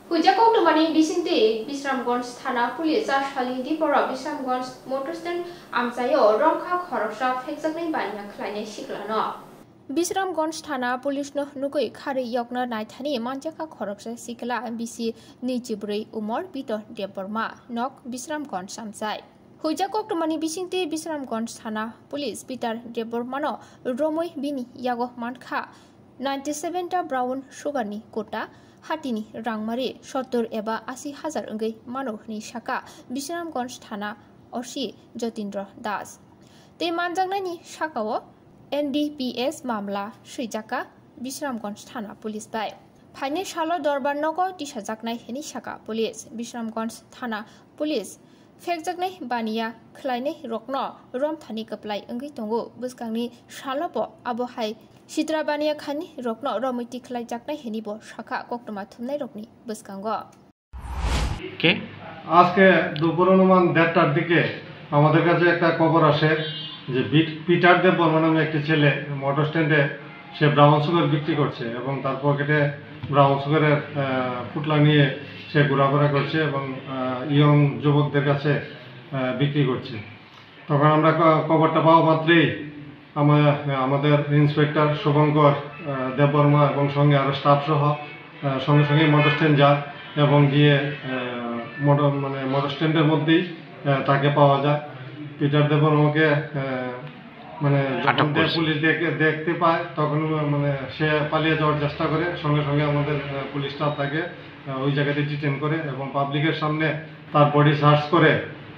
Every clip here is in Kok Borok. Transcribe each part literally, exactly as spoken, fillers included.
Huijak koktwmani bisingtwi Bisramganj thana police char salni diporo Bisramganj motor stand amchaio romkha khoroksa phekjaknai baniya khlainai siklano. Bisramganj thana police no nugwi kharwi yokna naithani manjakha khoroksa sikla bisi nwichibrwi umor Peter Debbarma, nok Bisramganj amchai. Huijak koktwmani bisingtwi Bisramganj thana police Peter Debbarmano romwi bini yago mankha ninety seven ta brown sugar ni kota, hatini rangmari sottor eba asi hajar wngwi mano hwnwi saka Bisramganj thana O C Jotindra Das. Tei manjaknaini sakao N D P S mamla swijakha Bisramganj thana police bai. Phainai salo dorbar nogo tisajaknai hwnwi saka police. Bisramganj thana police phekjaknai baniya khlainai rokno romthani kwplai wngwi tongo. Bwskangni salo bo abo hai sitra baniya khani rokno romwi tikhlaijaknai hwnwi bo sakha koktwma thumnai rokni bwskango. কে? আজকে দুপুর অনুমান দেড়টার দিকে আমাদের কাছে একটা খবর আসে যে বিট-, পিটার দেব বর্মা নামে একটি ছেলে মোটর স্ট্যান্ডে সে ব্রাউন সুগার বিক্রি করছে এবং তার পকেটে ব্রাউন সুগারের, আহ, পুটলা নিয়ে সে ঘোরাফেরা করছে এবং, আহ, ইয়ং যুবকদের কাছে, আহ, বিক্রি করছে। তখন আমরা খ-, খবরটা পাওয়া মাত্রই আমা-, আমাদের ইন্সপেক্টর শুভঙ্কর, আহ, দেববর্মা এবং সঙ্গে আরো স্টাফ সহ, আহ, সঙ্গে সঙ্গে মোটর স্ট্যান্ড যায় এবং গিয়ে, আহ, মোটর, মানে, মোটর স্ট্যান্ডের মধ্যেই, আহ, তাকে পাওয়া যায়। পিটার দেববর্মাকে, আহ, মানে, যখন আটক দে-, করছে। পুলিশ দেখে, দেখতে পায়, তখন, মানে, সে পালিয়ে যাওয়ার চেষ্টা করে। সঙ্গে সঙ্গে আমাদের, আহ, পুলিশ স্টাফ তাকে, আহ, ওই জায়গাতে ডিটেইন করে এবং পাবলিকের সামনে তার বডি সার্চ করে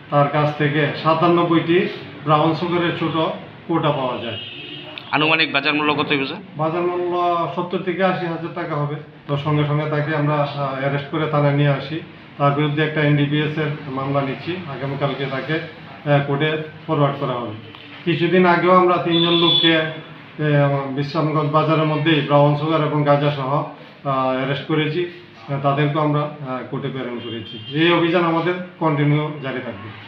তার কাছ থেকে সাতানব্বইটি ব্রাউন সুগারের ছোট কৌটা পাওয়া যায়। আনুমানিক বাজার মূল্য কত হইবে, স্যার? বাজার মূল্য সত্তর থেকে আশি হাজার টাকা হবে। তো সঙ্গে সঙ্গে তাকে আমরা, আহ, অ্যারেস্ট করে থানায় নিয়ে আসি। তার বিরুদ্ধে একটা এনডিপিএস এর মামলা নিচ্ছি। আগামীকালকে তাকে, আহ, কোর্টে ফরওয়ার্ড করা হবে। কিছুদিন আগেও আমরা তিনজন লোককে, আহ, বিশ্রামগঞ্জ বাজারের মধ্যেই ব্রাউন সুগার এবং গাঁজা সহ, আহ, অ্যারেস্ট করেছি। আহ, তাদেরকেও আমরা, আহ, কোর্টে প্রেরণ করেছি। এই অভিযান আমাদের কন্টিনিউ জারি থাকবে।